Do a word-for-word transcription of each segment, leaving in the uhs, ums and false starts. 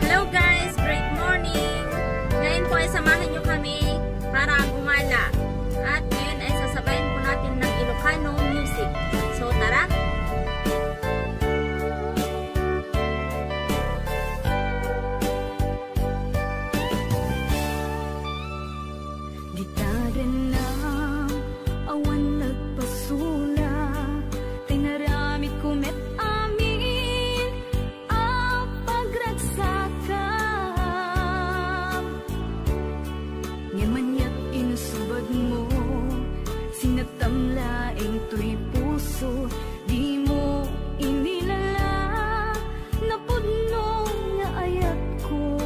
Hello guys! Great morning! Ngayon po ay samahan niyo kami para gumala. At ngayon ay sasabayan po natin ng Ilocano music. So tara! Dita denna, awan nagpasulak, tinaramidko met amin a pagragsakam. Ngem aniat insubadmo, sinattam laeng toy puso, dimo inilala, napudno nga ayatko.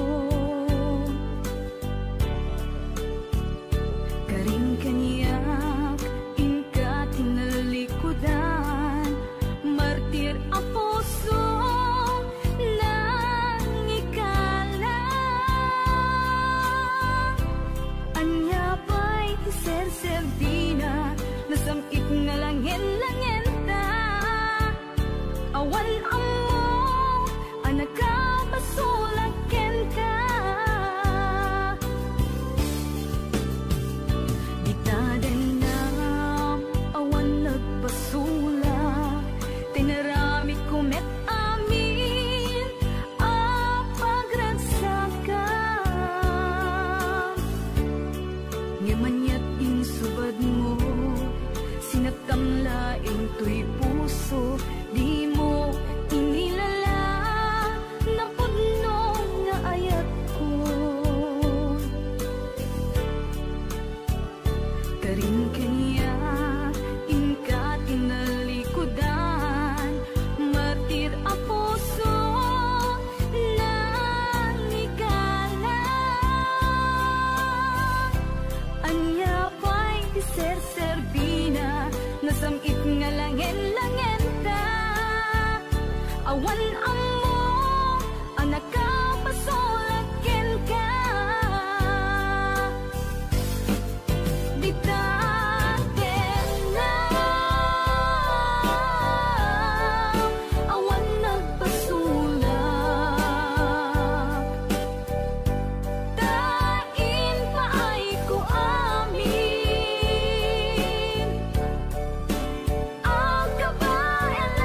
Karin kaniak, inka tinalikudan, martir a puso, nangikala. Ania pay ti serserbina, nasam-it nga langen-langenta. Awan ammo a nakapasulak kenka. Dita denna, awan nagpasulak, tinaramidko met amin a pagragsakam. Ngem aniat insubadmo, sinattam laeng toy puso, dimo inilala, napudno nga ayatko. Karin kaniak, inka tinalikudan, martir a puso, nangikala. Ania pay ti serserbina, nasam-it nga langen-langenta. Awan ammo a nakapasulak kenka. Dita denna, awan nagpasulak. Ta impaayko amin a kabaelan.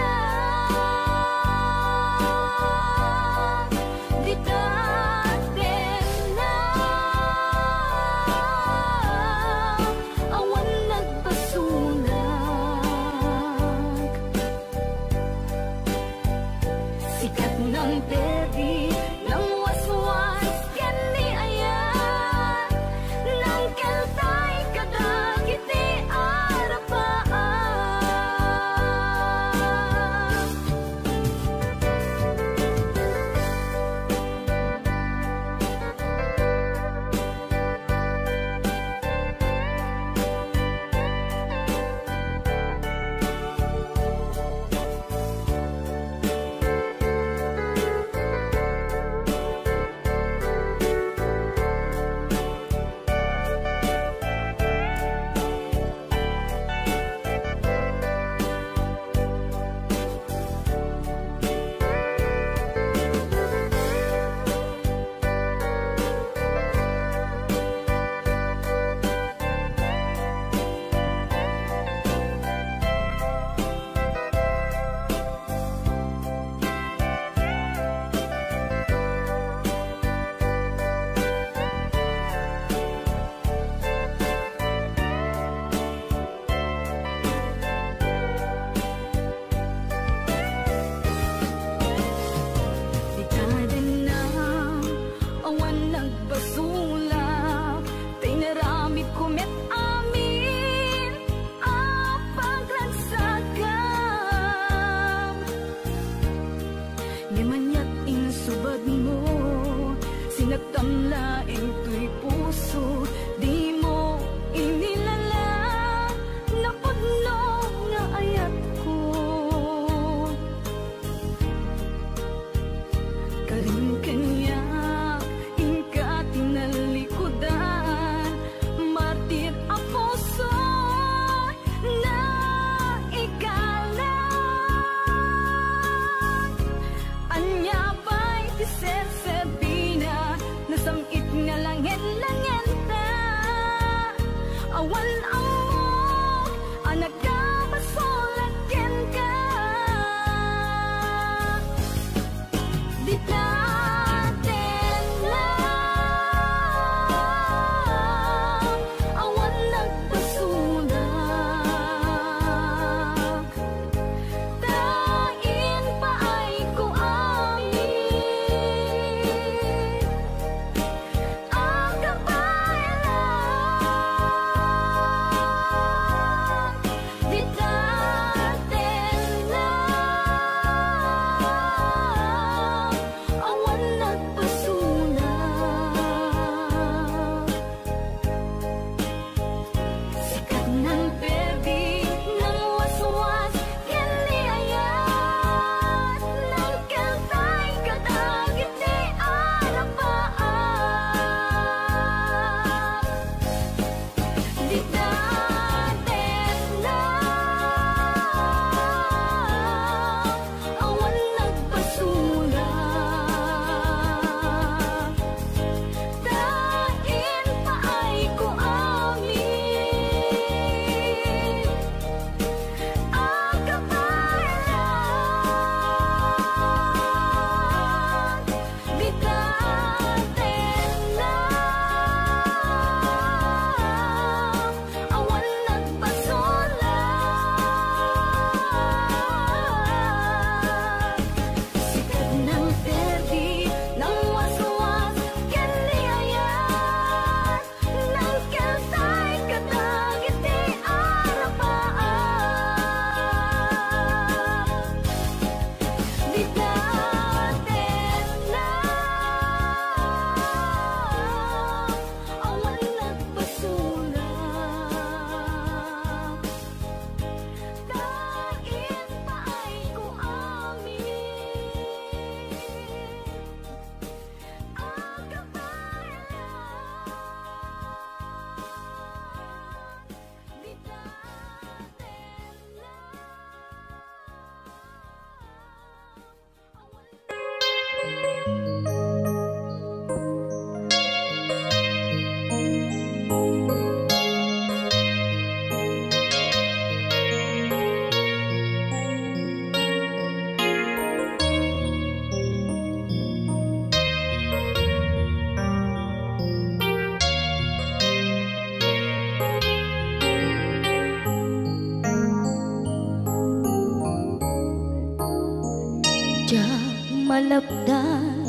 Lapdan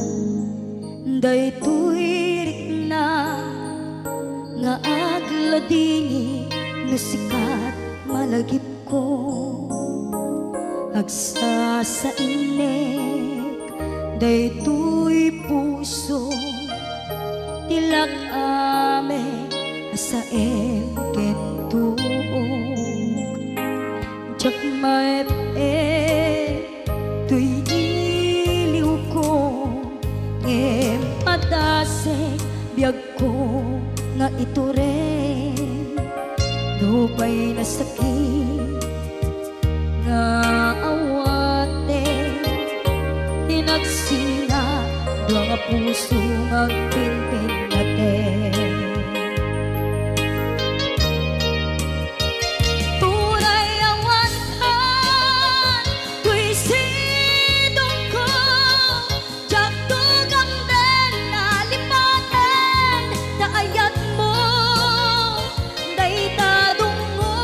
daytoy rikna nga agladingit no sika ti malagipko. Agsasainek daytoy puso ti lak-amek a saem ken tuok. Diak maep-ep toy iliwko, ngem padasek biagko nga itured. Nupay nasakit nga awaten, tinagsina dua nga puso nga agpinpinnaten. Uray awan kan toy sidongko, diak tugamden a lipaten ta ayatmo dayta dungngo.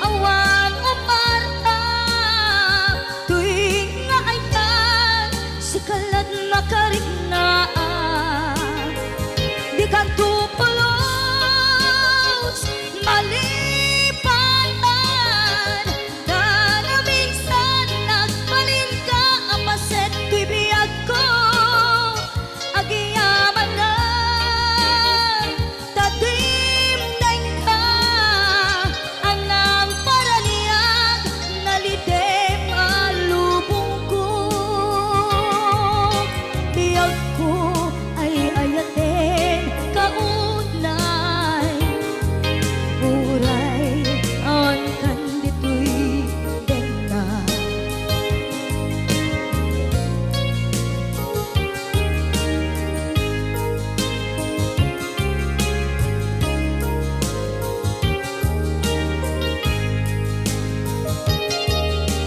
Awan umarta toy nga ayat, sika la't makariknaan. Dikanto pulos malipatan, ta naminsan nagbalinka a paset toy biagko. Agyamanak ta dimdengka, a nangparaniag, nalidem a lubongko. Biagko ay ayaten kaunay, uray awan kan ditoy denna.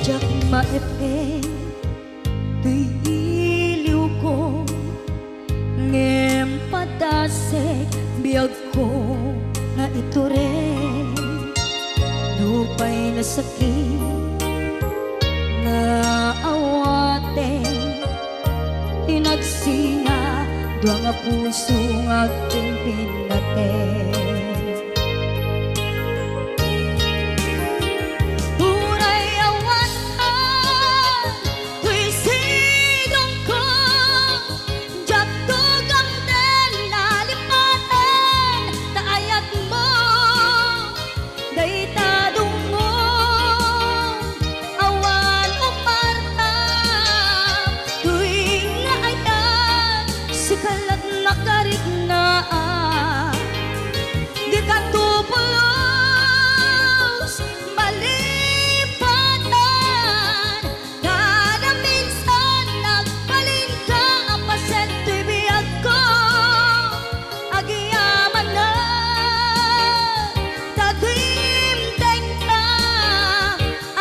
Diak maep-ep toy iliwko, ngem padasek biagko nga itured. Nupay nasakit nga awaten, tinagsina dua nga puso nga agpinpinnaten. Uray awan toy sidongko, diak tugamden a lipaten ta ayatmo dayta dungngo. Awan umarta toy nga ayat, sika la't makariknaan. Dikanto pulos malipatan, ta naminsan nagbalinka a paset toy biagko. Agyamanak ta dimdengka,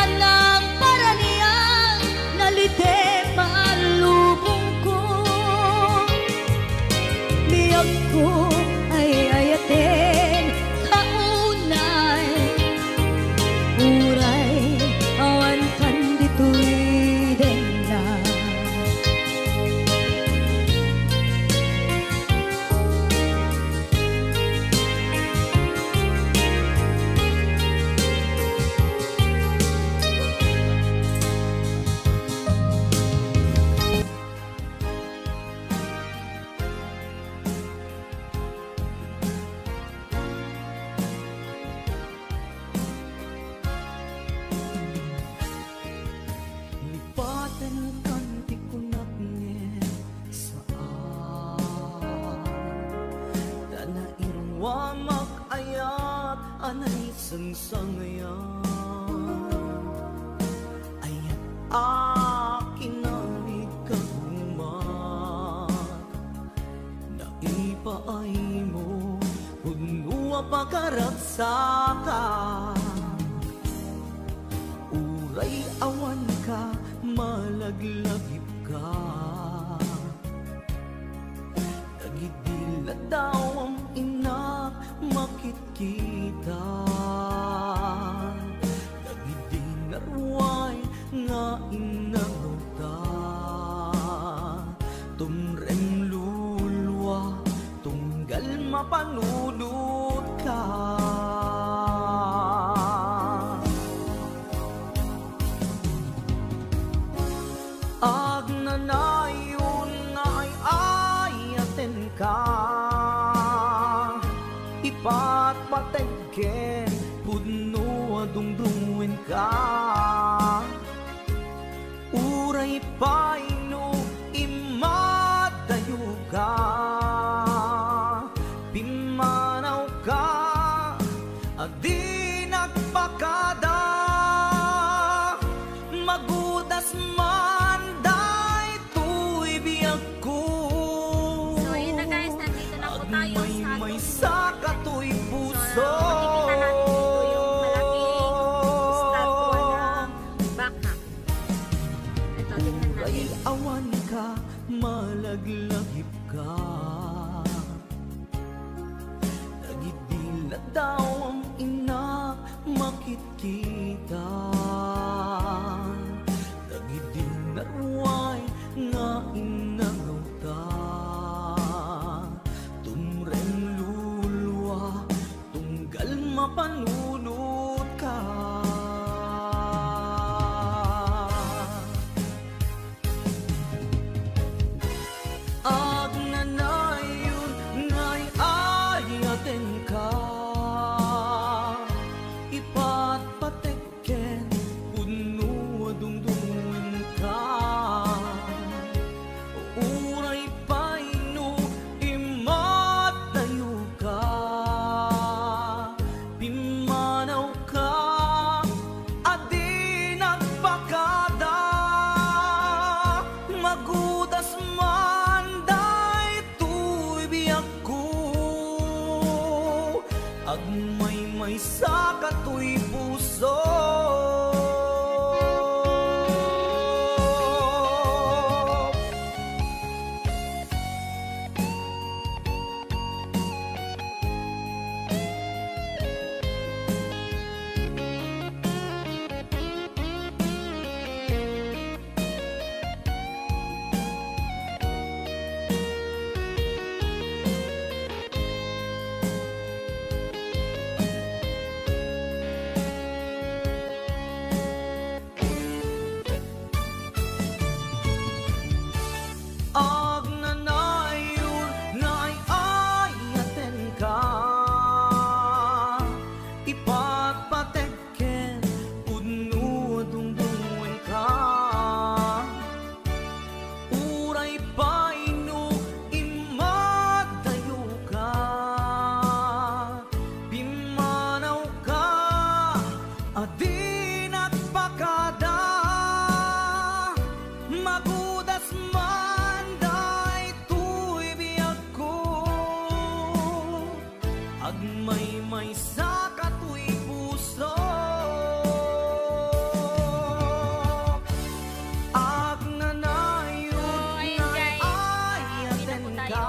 a nangparaniag, nalidem a lubongko. Biagko ay ayaten kaunay, uray awan kan ditoy denna. Lipaten kan ti kunak ngem saan, ta nairuamak ayat a naisangsangayan. Ayat a kinarig kagumak, naipaaymo, pudno a pakaragsakan. Uray awanka, malaglagipka. Dagidi ladawam, innak, makitkita. Dagidi naruay nga inawta. dungdungenka. Uray pay no immadayoka, pimmanawka a di nagpakada. Magudas man daytoy biagko. So, ayun na guys, nandito na po tayo sa Agmaymaysa katoy puso. So, makikita natin dito yung malaking estatwa ng Bacchac. Ito, tingnan natin. Uray awan ka, malaglagip ka. Dagiti ladawam innak makitkita, dagiti naruay nga innangawta, tumreng lulua, tunggal mapanunotka. Agnanayon nga ay-ayatenka, ipatpatek ken pudno a dungdungenka. Uray pay no immadayoka, pimmanawka a di nagpakada. Magudas man daytoy biagko, agmaymaysa katoy puso. Agnanayon nga ay-ayatenka, ipatpatek ken pudno a dungdungenka. Uray pay no immadayoka, pimmanawka a di nagpakada. Magudas man daytoy biagko, agmaymaysa katoy puso. Agnanayon nga ay-ayatenka,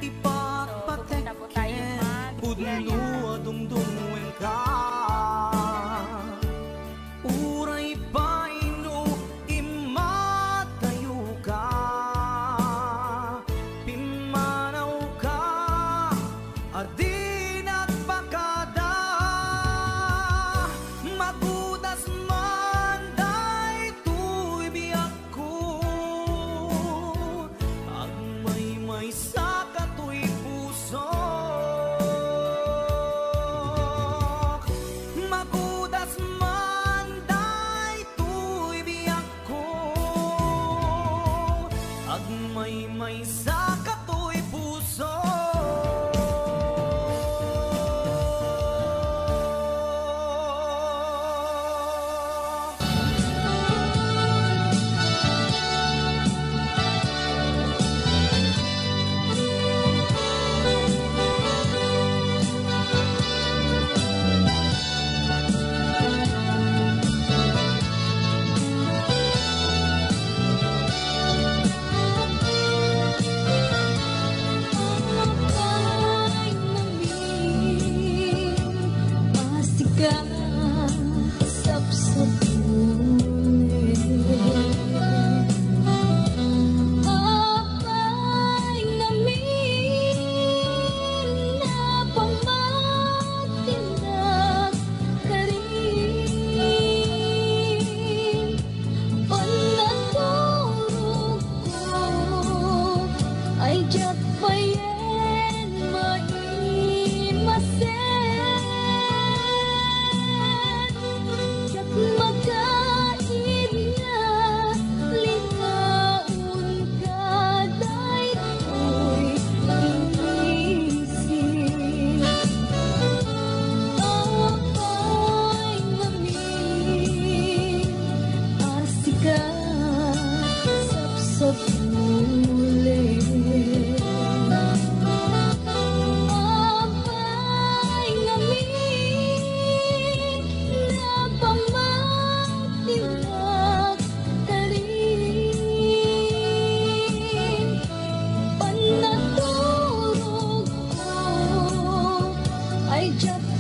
ipatpatek ken pudno a dungdungenka. Uray pay no immadayoka, pimmanawka a di nagpakada. Magudas man daytoy biagko, agmaymaysa katoy puso. Magudas man daytoy biagko, agmaymaysa katoy puso. Apay ngamin a pamagtindak karin, panaturogko ay diak payen maimasen.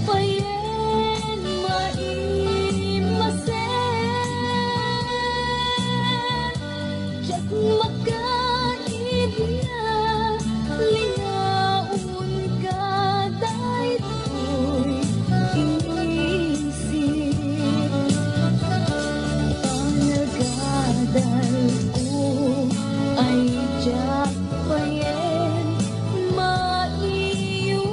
Payen maimasen, diak makaidna, lingaonka daytoy isip. Panagadalko ay diak payen maiyuno.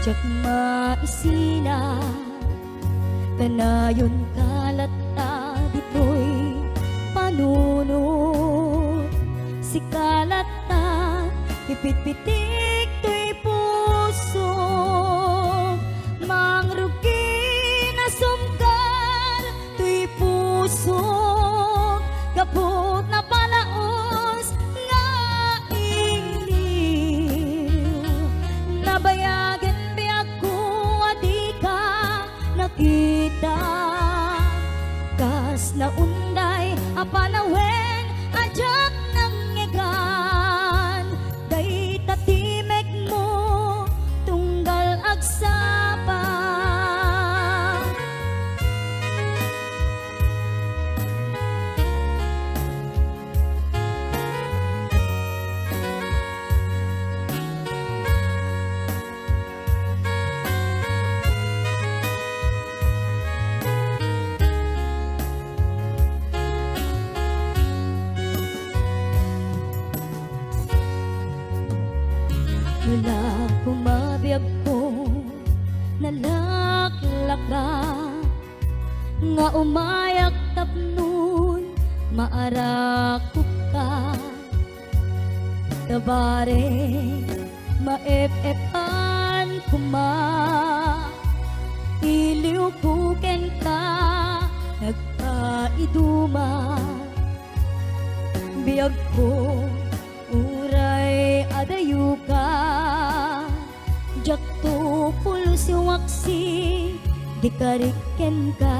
Diak maisina, kanayonka latta ditoy panunot. Sika latta, ipitpitik toy puso. Mangrugi, nasumgar toy puso, gapu ta napalaos nga inniw. Nabayagen biagko a dika nakita, kas naunday a panawen a diak nangngegan. Dayta timekmo, tunggal agsapa. Wala koma biagko, nalaklaka, nga umayak tapnon maarakopka. Tabarek, maep-epan koma, iliwko kenka nagpaiduma. Biagko, uray adayoka, diakto pulos waksi, di karik kenka.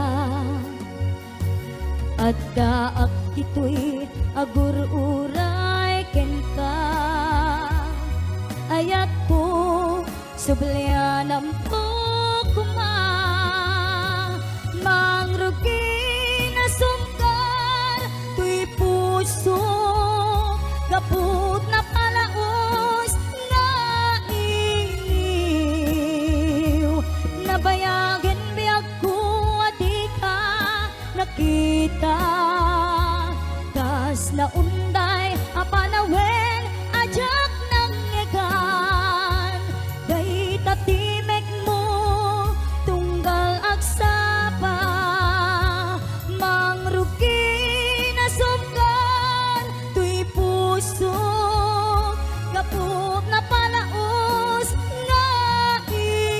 Addaak ditoy agur-uray kenka. Ayatko, sublianamko koma. Mangrugi, nasumgar toy puso, gapu ta napalaos nga inniw. Nabayagen biagko a dika nakita, kas naunday a panawen a diak nangngegan. Dayta timekmo, tunggal agsapa, mangrugi, nasumgar toy puso, gapu ta napalaos nga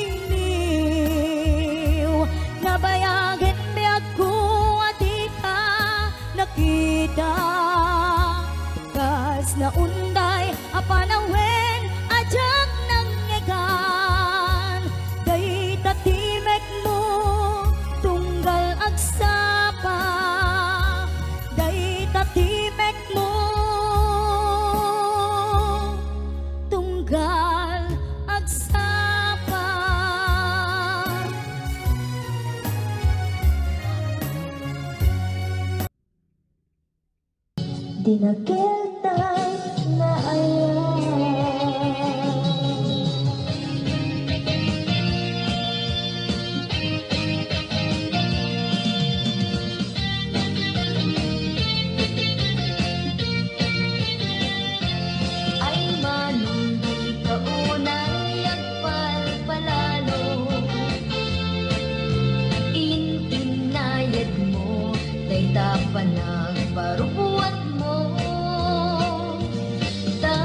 inniw. Nabayagen biagko a dika nakita, kas naunday a panawen a diak nangngegan. Dayta timekmo, tunggal agsapa. Dayta timekmo, tunggal agsapa. Dinakiltay nga ayat. Ay, manong di ka unay agpalpalalo, intinayadmo dayta panagparubuatmo. Ta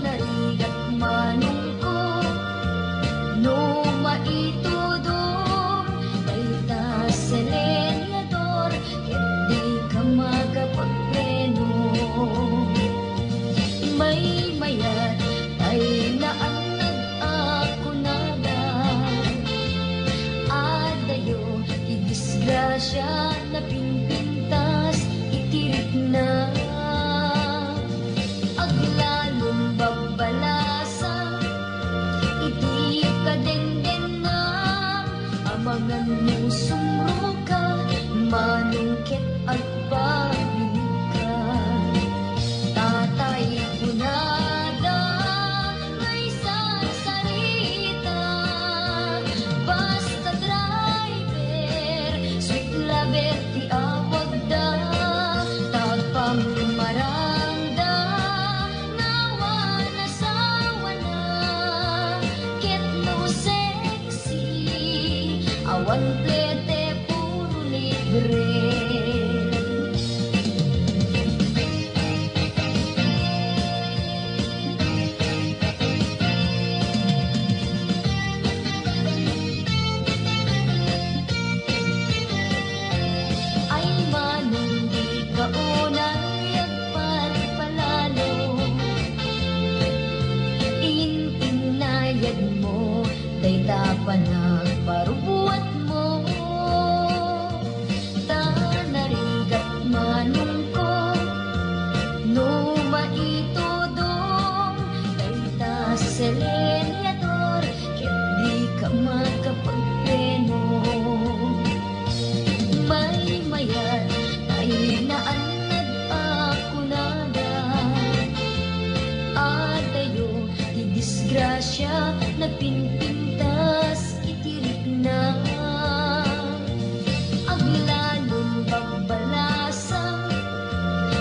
narigat manongko no maitudom dayta selenyador ket dika makapagpleno. Maymayat tay naannag a kunada, adayo ti disgrasia napingpintas iti rikna. Aglalom babbalasa iti kadengdengngam, amangan no sumroka, manong ket agpabilinka. Tatay kunada, nga isarsarita, basta driver, sweet lover ti awagda, ta agpammarangda, nga awan asawana, ket no se- Ta panagparubuatmo, ta narigat manongko, no maitudong dayta seleniador, ket dika makapagpeno. Maymayat ay naannad a kunada, adayo ti disgrasia, napinpintas iti rikna. Aglalon babbalasang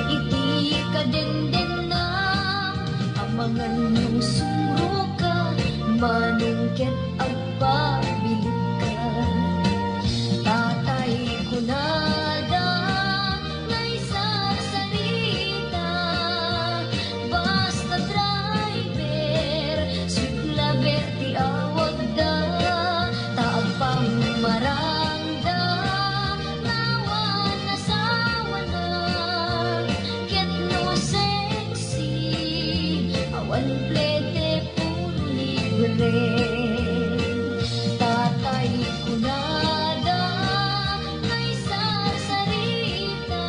iti kadendennam, amangan no sumroka, manong ket agpabilika. Tatay kunada, nga isarsarita, basta driver, sweet lover ti awagda, ta agpammarangda, nga awan asawana, ket no sexy, awan plete, puro libre. Tatay kunada, nga isarsarita,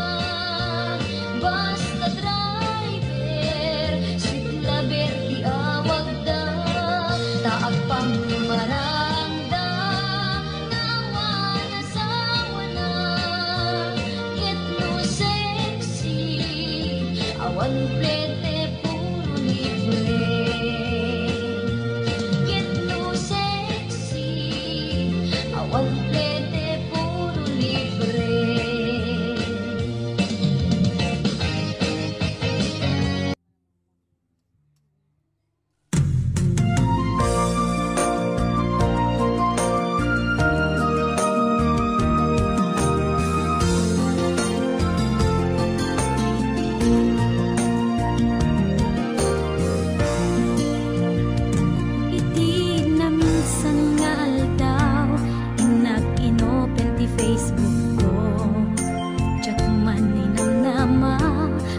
basta driver, sweet lover ti awagda, ta agpammarangda, nga awan asawana, ket no sexy, awan plete, puro libre. Ket no sexy, awan plete, puro libre. Iti naminsan nga aldaw, innak inopen ti Facebook ko. Diak man ninamnama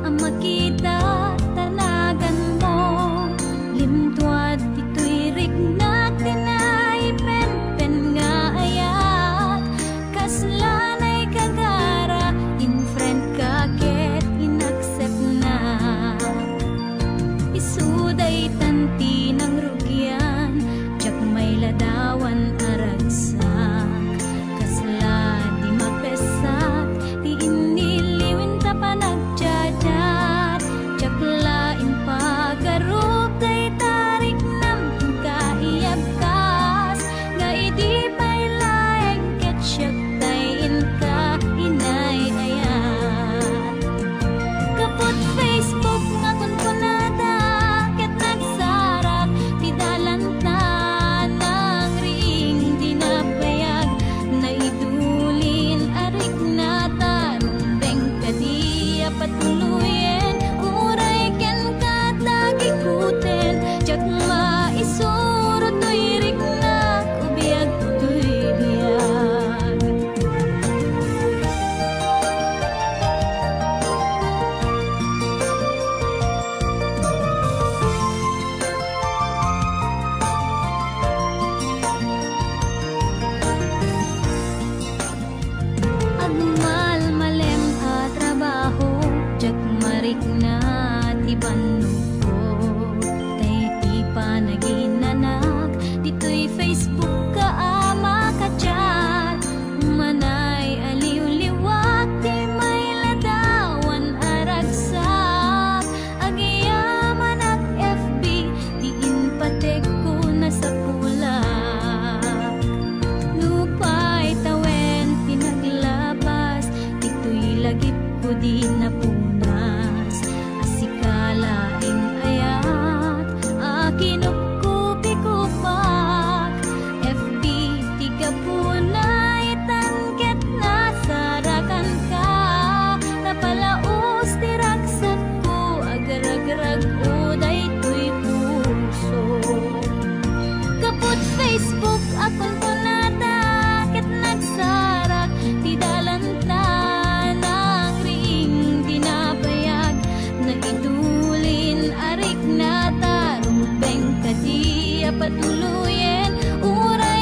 a makita ta naganmo. Limtuad ditoy riknak ti naipenpen nga ayat. Kasla naigagara, in-friend ka ket in-accept na. Isu daytan ti nangrugian, diak mailadawan a ragsak. Kasla di mapessak ti innilliwen ta panagchat-chat. Diak la impagarup dayta riknam, inka iyabkas, nga idi pay laeng ket siak tay inka inay-ayat. Kaput Facebook nga kunkunada ket nagsarak ti dalan ta nangriing di nabayag. Naidulin a rikna ta rumbeng kadi a patuloyen, uray kenka ta gikuten, diak maisuro toy riknak, ubiag toy biag. Agmalmalem a trabaho, diak marikna ti bannogko. Tay ti panaginanak, ditoy Facebook ka a makachat. Manay aliwliwak ti mailadawan a ragsak. Agyamanak F B, ti inpatekko nasapulak. Nupay tawen ti naglabas, ditoy lagipko di napunas. A sika laeng ayat a kinupkupikupak. F B ti gapuna itan ket nasarakanka. Napalaus ti ragsakko, agrag-rag-o daytoy puso. Kaput Facebook a kunkunada ket nagsarak ti dalan ta nangriing di nabayag. Naidulin a rikna ta rumbeng kadi a patuloyen, uray